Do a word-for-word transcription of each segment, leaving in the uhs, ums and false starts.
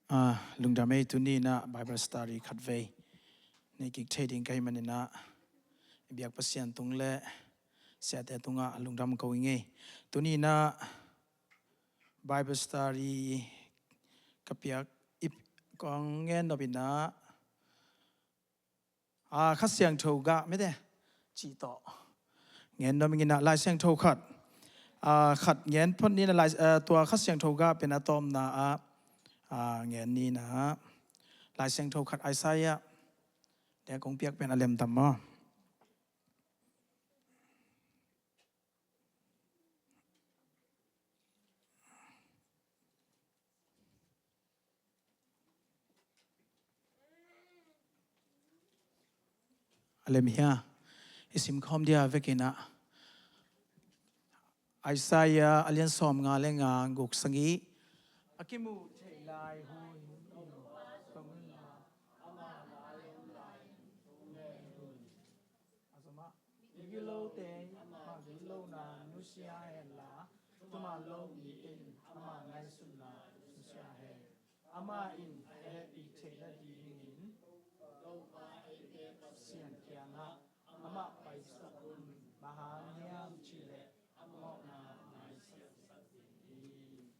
Ah, lungdam ei. Tuni inah Bible study khatvei nei kik thei ding ka hih maninah biak Pasian tung le siate tungah lungdam ko ing ei. Tuni inah Bible study ka piak ip kong ngen nop inah, ah, Kha Siangtho gah mete cih tawh ngen nop ing inah Lai Siangtho khat, ah, khat ngen phot ni inah Lai, ah, tua Kha Siangtho gah pen a tawpna ah, ah, ngen ni inah Lai Siangtho khat Isaiah deng kong piak pen a lemtam maw? A lem hia? I simkhawm dia vekinah Isaiah a lian sawmnga le nga, guk, sagih. A kimuh theih lai hun in tong inla, amah lai om lai in thu ngen un. A sawmah, migilote in amah gitlohna nusia henla, thuman lo mite in ama ngaihsutna nusia hen. Amah in a hehpih theih nadingin Topa eite Pasian kiangah amah paisak un. Bang hang hiam cihleh a mawhna ngaisiatsak ding hi.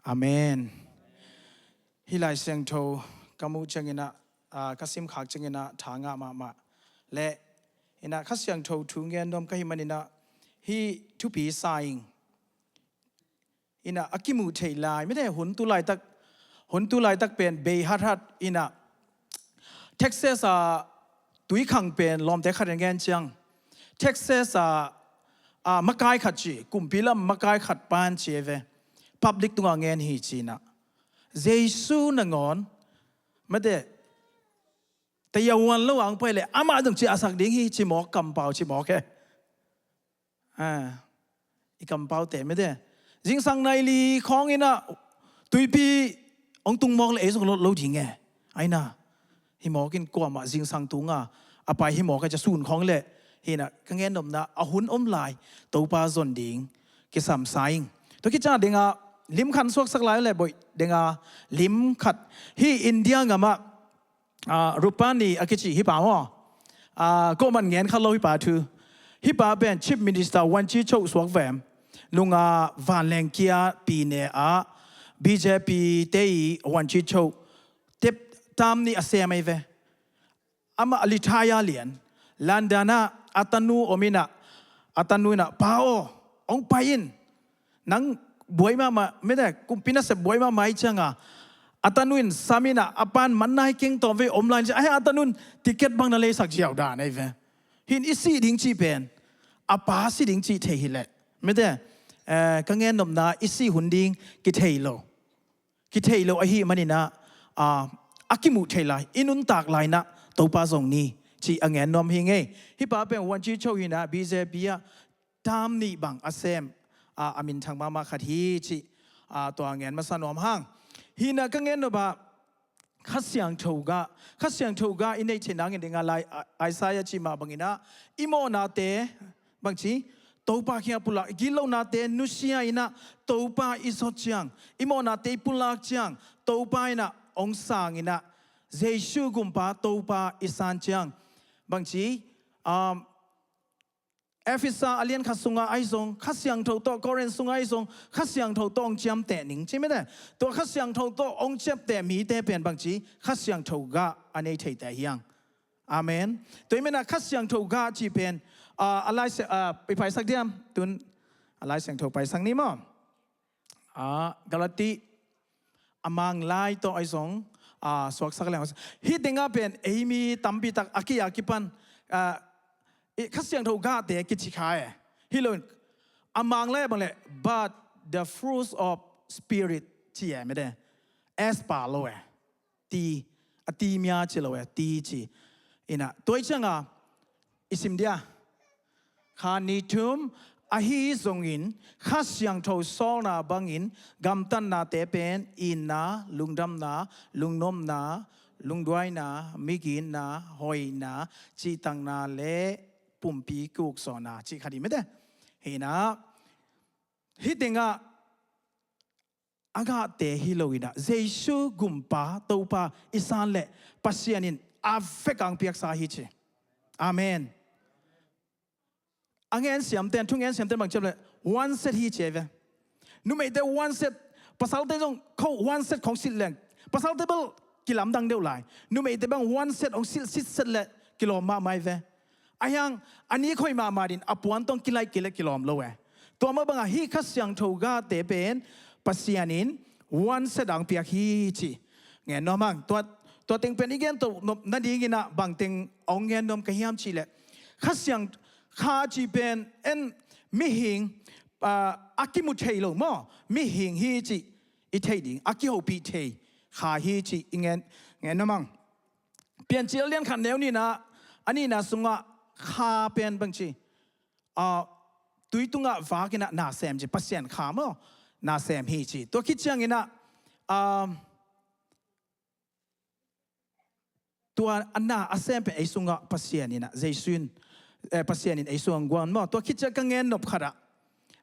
Amen. Hih Lai Siangtho ka muh cianginah, ah, ka simkhak cianginah tha ngah mahmah. Le inah Kha Siangtho thu ngen nuam ka hih maninah hih thupi sa ing. Inah a kimuh theih lai mete hun tu laitak, hun tu laitak pen bei hathat inah Texas ah tuikhang pen lawmte khat in ngen ciang, Texas ah, ah, makai khat ci, kumpi lam makai khat pan ci e ve. Public tungah ngen hi ci inah Jesu nangawn mete tayawan lo ang pai le amah dong ciahsak ding hi ci mawk, kampau ci mawk e. Ah, i kampaute mete zingsang nai li khawng inah tuipi hong tung mawk le ei zong lo, lo ding e. Aina hi mawk in kuamah zingsang tunga a pai hi mawk a cia sun khawng le hinah ka ngen nopna a hun om lai Topa zon ding kisam sa ing. Tua kica dingah lim khan suaksak lai le boih dingah lim khat hi India ngamah ah, Rupani a kici hi pa maw? Ah, kawman ngen kha lo hi pa thu. Hi pa pen Chief Minister Wan Chi Cho suak vem. Nunga vanleng kia pine ah B J P te i Wan Chi Cho tep tam ni a sem ai ve. Amah a lithaya lian London ah a tanu om inah a tanu inah pa aw hong pai in. Nang buai mahmah mete kumpi nasep buai mahmah i cianga a tanu in sam inah a pan man nai keng tawm vei om lai in cia ahi a tanu in ticket bang na leisak ziau dan ei ve. Hin i sih ding cih pen a pa si ding cih thei hileh mete, eh, ka ngen nopna i sih hun ding kithei lo. Kithei lo ahi maninah, ah, a kimuh thei lai i nuntak lainah Topa zong ni cih a ngen nuam hi ngei. Hi pa pen Wan Chi Cho hinah B J P ah tam nih bang a sem, ah, a minthang mahmah khat hi cih, ah, tua ngen masa nuam hang. Hinah ka ngen nopah Kha Siangtho gah, Kha Siangtho gah i neih theih nangin dingah lai, ah, Isaiah cih mah banginah i mawhnate bangci Topa kiang a pulak, i gitlohnate nusia inah Topa i zot ciang, i mawhnate i pulak ciang Topa inah hong sang inah Jesu gumpa Topa i san ciang bangci, um, Efesa a lian khat sungah ahi zong Kha Siangtho tawh, Korin sungah ahi zong Kha Siangtho tawh hong ciamteh ning ci mete. Tua Kha Siangtho tawh hong ciamteh mite pen bangci Kha Siangtho gah a nei theite hiang. Amen. Tua i menah Kha Siangtho gah cih pen, ah, a lai, ah, i paisak diam tun a Lai Siangtho paisak ni maw? Ah, Galati a mang lai tawh ahi zong, ah, suaksak leng. Hih tengah pen ei mi tampi tak a ki a kipan, ah, i Kha Siangtho gahte kici kha e. Hi lo in a mang lai a bang le, but the fruits of spirit ci e mete. S pa lo e. Ti, a ti mia ci lo e, ti ci. Inah tua i cianga i sim dia. Kha ni thum ahi zongin Kha Siangtho sawlna bangin gamtatnate pen itna, lungdamna, lungnopna, lungduaina, miginna, hoihna, cihtakna le pumpi kukzawhna cih khat hi mete. Hinah hih tengah a ngahte hi lo in ah, Jesu gumpa Topa i san leh Pasian in a vek ang piaksa hi ci. Amen. A ngen siamten, thu ngen siamten bang ciam leh one set hi ci ve. Numeite one set, pasalte zong kho one set khong silh leng, pasalte bel kilamdang deuh lai. Numeite bang one set hong silh sitset leh kilawm mahmah hi ve. Ahi hang a nik hoih mahmah din a puan tawh kilaih kei leh kilawm lo e. Tua mah bangah hih Kha Siangtho ngahte pen Pasian in one set ang piak hi ci. Ngen nuam hang, tua, tua teng pen i gen to nop nadingin ah bangteng hong ngen nuam ka hiam cih leh, Kha Siang, Kha cih pen en mihing, ah, a kimu thei lo maw, mihing hi cih i theih ding, a kihopih thei Kha hi cih i ngen, ngen nuam hang. Piancil lian khat neu nihna, a nihna sungah Kha pen bang ci, ah, tui tungah vak in ah na sem ci, Pasian Kha maw, na sem hi ci. Tua khit ciangin ah, ah, tua a na a sem pen ei sungah Pasian in ah, Jesu in, eh, Pasian in ei sungah guan maw. Tua khit ciang ka ngen nop khat ah,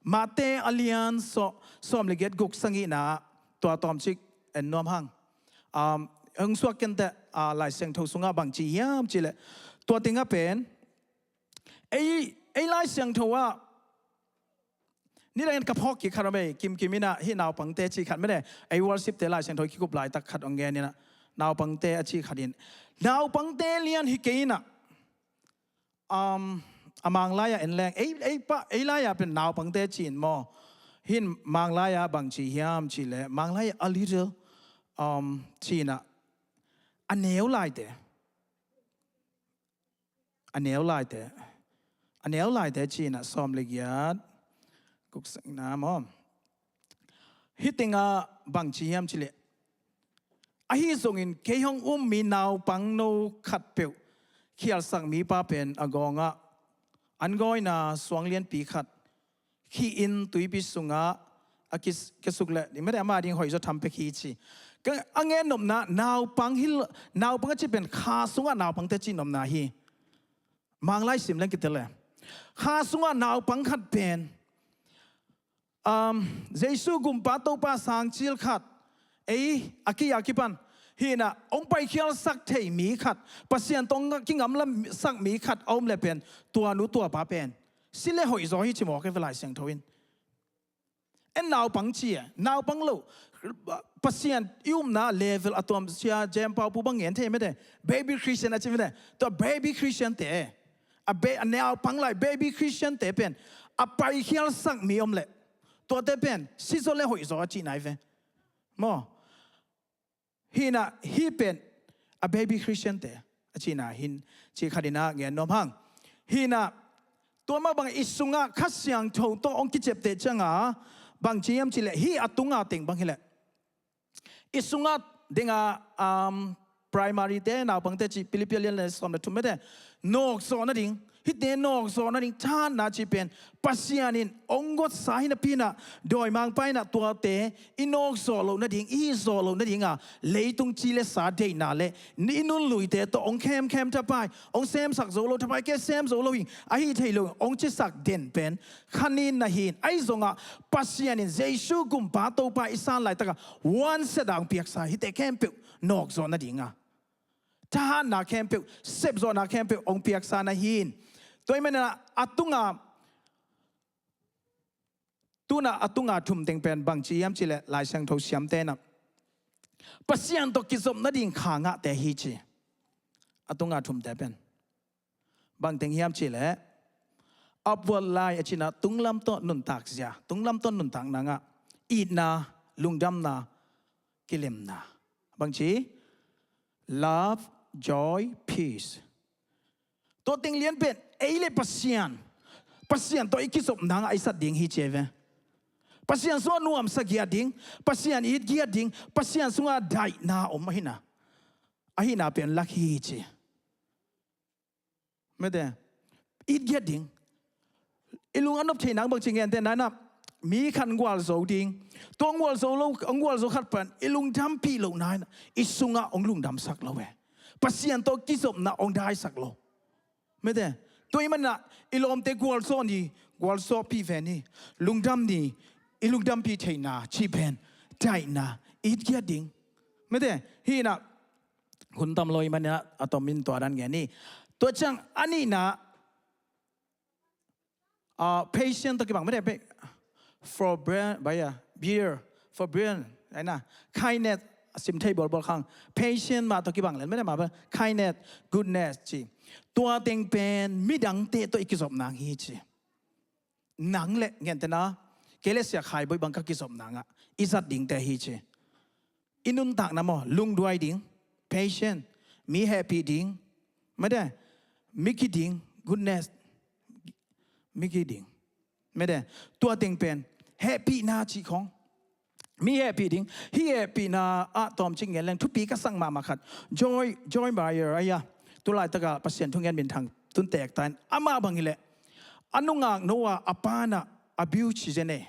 Mate a lian sawm, sawm le giat, guk, sagihna ah, tua tawmcik en nuam hang. Um, hong suak kenteh, ah, Lai Siangtho sungah bang ci hiam cih leh, tua teng ah pen ei, ei Lai Siangtho ah nidangin ka phawk kik khat om ei, kimkim in ah, hih naupangte cih khat mene, ei worshipte Lai Siangtho kikup laitak khat hong gen in ah, naupangte a cih khat in, naupangte lian hi kei in ah, um, a Manglai ah en leng, ei, ei pa, ei lai ah pen naupangte ci-in maw, hih Manglai ah bang ci hiam cih leh, Manglai ah a little, um, ci-in ah, a neu laite, a neu laite, a neu laite ci-in ah, sawm le giat, guk, sagihna maw. Hih teng ah bang ci hiam cih leh, ahi zongin kei hong um mi naupangno khatpeuh khialsak mipa pen a gawng ah an gawina suang lianpi khat khih in tuipi sungah a ki, kisuk leh, i mate, ama ding hoihzaw tham pek hi ci. Ka, a ngen nopna, naupang hi lo, naupang a cih pen Kha sungah naupangte cih nopna hi. Manglai sim leng kitel e. Kha sungah naupang khat pen, um, Jesu gumpa Topa sangcil khat, ei, a ki, a kipan, hih in ah hong paikhialsak thei mi khat, Pasian tawh kingamlasak mi khat a om leh pen, tua nu tua pa pen si leh hoihzaw hi ci mawk e ve Lai Siangtho in. En naupang ci e, naupang lo. Pasian i upna level a tuam, Sia Jem Pau Pu bang ngen thei mate, baby Christian a ci mate. Tua baby Christian te, a be, a naupang lai baby Christian te pen a paikhialsak mi om leh, tuate pen sizaw le hoihzaw a cihna hi ve maw. Hih in ah, hih pen a baby Christian te a cihna hi, cih khat in ah ngen nuam hang. Hih in ah, tua mah bang i sungah Kha Siangtho tawh hong kiciapteh ciangah bang ci hiam cih leh, hih a tunga teng bang hi leh, i sungah dingah, um, primary te, naupangte cih, Philippi lian le sawm le thum mate, nawkzawh nading, hihte nawkzawh nading thahatna cih pen Pasian in hong guatsa hi napi in ah, dawimangpa in ah tuate i nawkzawh loh nading, i hihzawh loh nading a, leitung ci le sa deihna le i nunluite tawh hong khemkhem thapai, hong semsak zo lo thapai, kei sem zo lo hi, ahi thei lo hong cisak den pen kha nin na hi in, ahi zongah Pasian in Jesu gumpa Topa i san laitakah one set a hong piaksa, hihte khempeuh nawkzawh nading a, thahatna khempeuh, sepzawhna khempeuh hong piaksa na hi in. Tua ahih manin ah, a tunga, tu-in ah a tunga thum teng pen bang ci hiam cih leh, Lai Siangtho siamte in ah Pasian tawh kizop nading Kha ngahte hi ci. A tunga thumte pen bang teng hiam cih leh, upward light a cih in ah, tunglam tawh nuntak zia, tunglam tawh nuntak nangah itna, lungdamna, kilemna. Bang ci? Love, joy, peace. Tua teng lian pen ei le Pasian, Pasian tawh i kizop nangah i sat ding hi ci ve. Pasian sungah nuamsa giat ding, Pasian it giat ding, Pasian sungah daihna om ahihna, ahihna pen lak hi ci. Mate, it giat ding. I lung a nop thei nang bang ci, ngente na in ah, mi khat hong gualzo ding. Tua hong gualzo lo, hong gualzo khat pen i lungdampih loh na in ah, i sungah hong lungdamsak lo e. Pasian tawh kizopna hong daisak lo. Mate, tua ahih manin ah i lawmte gualzawh ni, gualzawhpih ve ni, lungdam ni, i lungdampih theihna cih pen Daihna, it giat ding. Mate, hih inah hun tam lo ahih manin ah a tomin tua dan gen ni. Tua ciang a nihna, ah, patient tawh kibang, mate, forbear, baya, bear, forbear, aina, kindness, a sim thei bawlbawl khang. Patient mah tawh kibang len, mate, mah bang, kindness, goodness ci. Tua teng pen midangte tawh i kizop nang hi ci. Nang le, gentehna, kei le Sia Khai Bawi bang ka kizop nangah i zat dingte hi ci. I nuntakna maw, lungduai ding, patient, mi hehpih ding, mate, mi ki ding, goodness, mi ki ding, mate, tua teng pen hehpihna cih khong. Mi hehpih ding, hih hehpihna ah tawmcik ngen leng thupi ka sak mahmah khat. Joy, Joy Meyer ahi a, tu laitakah Pasian thungen minthang tun teek ta in, amah bang hileh a nungak no ah a pa inah abuse ci zen e.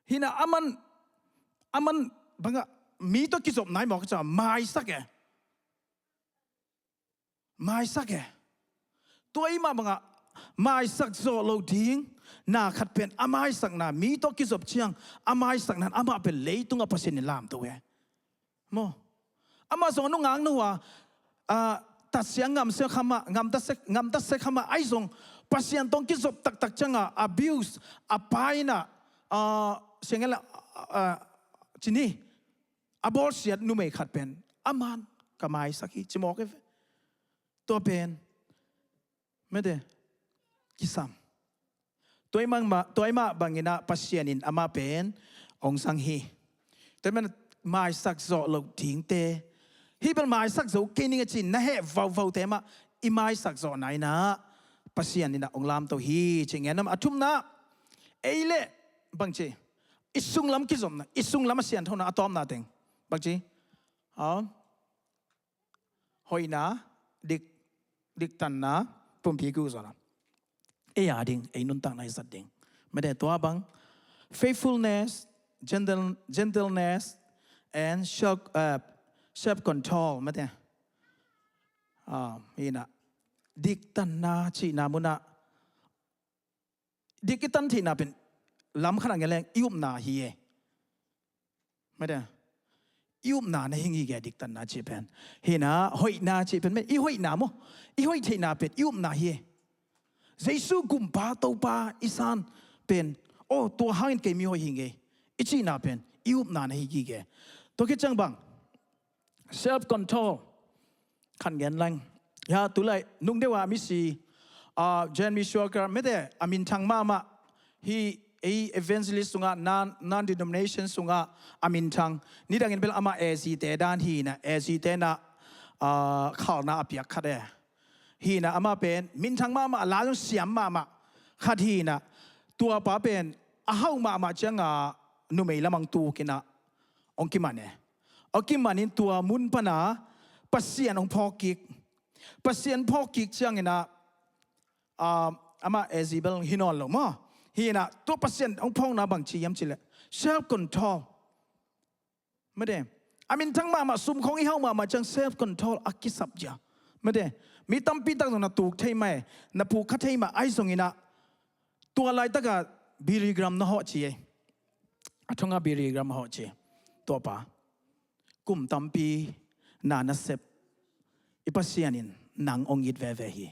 Hih inah aman, aman bangah mi tawh kizop nai mawk a, maisak e. Maisak e. Tua ahih mah bangah maisak zawh loh ding na khat pen a maisakna, mi tawh kizop ciang a maisakna in amah pen leitungah Pasian in lamto e. Maw? Amah zong a nungak no ah, ah, tatsia ngamsia khamah, ngamtatsia, ngamtatsia khamah, ahi zong Pasian tawh kizop taktak ciangah abuse, a pa inah, ah, siangel, ah, ah, ci ni, a bawlsiat numei khat pen aman ka maisak hi ci mawk e ve. Tua pen, mate, kisam. Tua ahih mah, tua ahih mah bang inah Pasian in amah pen hong zang hi. Tua ahih manin maisak zawh loh dingte, hih bel maisak zo kei ning a ci-in na heh vauvaute mah i maisak zawhna inah Pasian inah hong lamto hi ci ngen a. A thumna, ei le bangci, i sunglam kizopna, i sunglam a sianthona a tawpna teng, bangci, aw, hoihna, dik, diktanna, pumpi guhzawhna. Ei a ding, ei nuntakna i zat ding, mate, tua bang, faithfulness, gentle, gentleness, and self, uh, self control, mate. Ah, hih inah diktanna cihna munah dik i tan theihna pen lam khat ah ngen leng i upna hi e. Mate, i upna na hi ngei e, diktanna cih pen. Hih inah hoihna cih pen, mate, i hoihna maw, i hoih theihna pen i upna hi e. Jesu Kumpa Topa i san pen, aw, tua hangin kei mi hoih hi ngei, i cihna pen i upna na hi ngei e. Tua khit ciang bang, self control khat ngen leng. Ya, tu lai nung deuh a misi, ah, Jen Mishwakar, mate, a minthang mahmah, hih ei evangelist sungah, non, non-denomination sungah a minthang. Nidangin bel amah A Z te dan hi inah, A Z te inah, ah, khalna a piak khat e. Hi inah amah pen minthang mahmah, la zong siam mahmah khat hi inah, tua pa pen a hau mahmah ciangah numei lamah tuk inah hong kiman e. Hong kiman in tua mun pana Pasian hong phawk kik. Pasian phawk kik ciang inah, ah, amah A Z bel hi nawn lo maw. Hi inah tua Pasian hong phawkna bangci hiam cih leh self control. Mate, a minthang mahmah, sum khawng i hau mahmah ciang self control a kisap cia. Mate, mi tampi tak zong na tuk thei mah e, na puk kha thei mah, ahi zong inah tua laitakah Billy Graham na hawh ci e. A thongah Billy Graham a hawh ci. Tua pa, kum tampi na na sep i Pasian in nang hong it veve hi,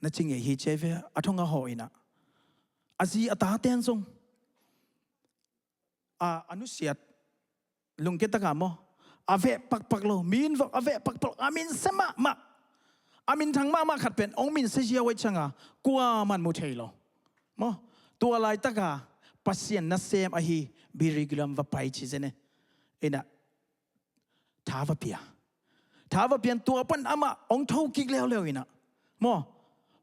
na ci ngei hi ci e ve, a thongah hawh inah. A zi a taten zong, a, a nusiat lungkia takah maw, a veh pakpak lo, mi in vak a veh pakpak lo, a minsia mahmah, a minthang mahmah khat pen hong minsia ziau ahih ciangah kuaman mu thei lo. Maw, tua laitakah Pasian nasem ahi Billy Graham va pai ci zen e. Inah tha va pia. Tha va pian, tua pan amah hong tho kik leuleu inah, maw,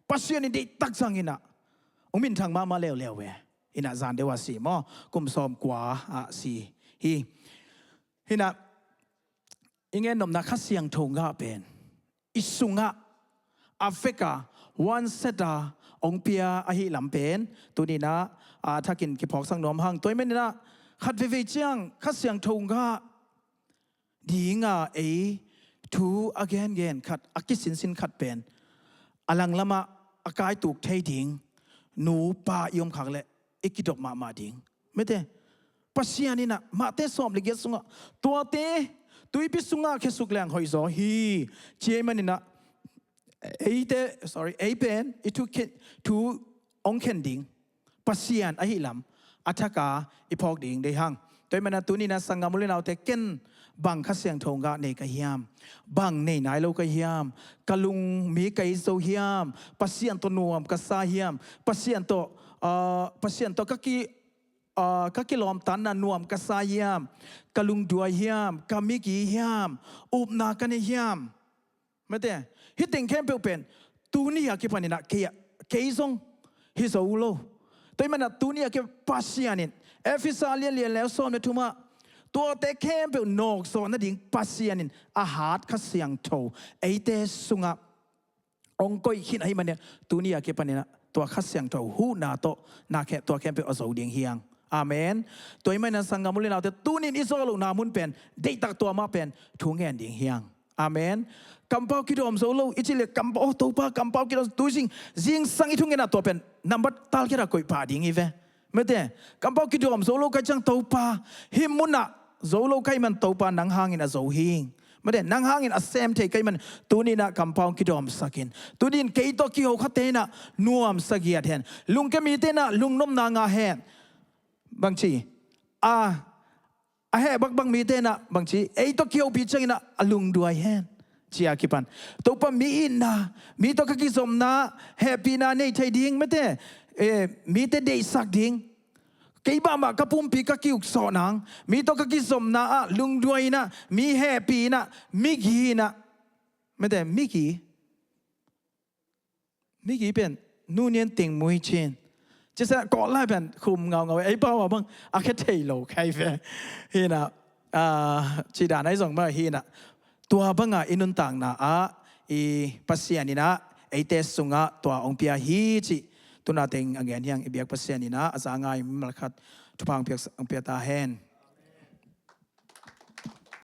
Pasian in deihtak zang inah hong minthang mahmah leuleu e. Inah zan deuh a si maw, kum sawmkua a si hi. Hi inah i gen nopna Kha Siangtho ngah pen i sungah a veka one set a hong pia ahih lam pen tuni inah a thakin kiphawksak nuam hang. Tua ahih manin ah khat veivei ciang Kha Siangtho ngah dinga ei thu a gengen khat, a kisinsin khat pen a langlamah a kaituk thei ding nupa i om khak leh i kidop mahmah ding. Mete, Pasian in ah Mate sawm le giat sungah, tuate tuipi sungah khesuk leng hoihzaw hi, ci ahih manin ah eite, sorry, ei pen i thu khen, thu hong khen ding Pasian ahih lam a thak a i phawk ding deih hang. Tua ahih manin ah tuni-in ah sanggam u le naute, ken bang Kha Siangtho ngah nei ka hiam? Bang nei nai lo ka hiam? Ka lung mi ka hi zo hiam? Pasian tawh nuam ka sa hiam? Pasian tawh, ah, Pasian tawh ka ki, ah, ka kilawmtatna nuam ka sa hiam? Ka lungduai hiam? Ka migi hiam? Upna ka nei hiam? Mete, hih teng khempeuh pen tuni a kipanin ah kei, kei zong hi zo lo. Tua ahih manin ah tuni a kipan Pasian in, Efesa lian li, a neu sawm le thum ah, tuate khempeuh nawkzawh nading Pasian in a hat Kha Siangtho eite sungah hong koih khin ahih manin ah, tuni a kipanin ah tua Kha Siangtho huhna tawh na khe, tua khempeuh a zo ding hi hang. Amen. Tua ahih manin ah sanggam u le naute, tuni-in i zawh lohna mun pen, deihtak tua mah pen thu ngen ding hi hang. Amen. Kampau kidawm zo lo i cih leh, kampau, oh Topa, kampau kidawm, tu zing, zingsang i thungetna tua pen nambat tal khat ah koih pah ding hi ve. Mete, kampau kidawm zo lo ka hih ciang Topa, hih mun ah zo lo ka hih man Topa, nang hangin a zo hi. Mete, nang hangin a sem thei ka hih man, tuni-in ah kampau kidawmsak in. Tuni-in kei tawh kiho khate in ah nuamsa giat hen. Lungkia mite in ah lungnopna ngah hen. Bangci, a, a heh bakbak mite in ah bangci, ei tawh kihopih ciangin ah a lungduai hen, ci a kipan. Topa, mi itna, mi tawh ka kizopna, hehpihna nei thei ding, mete, eh, mite deihsak ding. Kei mahmah ka pumpi ka ki-uk sawh nang, mi tawh ka kizopna ah lungduai in ah, mi hehpih in ah, migi in ah, mete, migi, migi pen, nu nian ting mui cin. Ci sa, Kawlgam pen khum ngaungau, ei pau a bang a khia thei lo ka hi ve. Hi in ah, ah, ci dan ahi zong mah hi in ah, tua bangin i nuntakna ah i Pasian in ah eite sungah tua hong pia hi cih tu-in ah teng a gen hi hang. I biak Pasian in ah a za ngai mimal khat thupha hong piak, hong pia ta hen.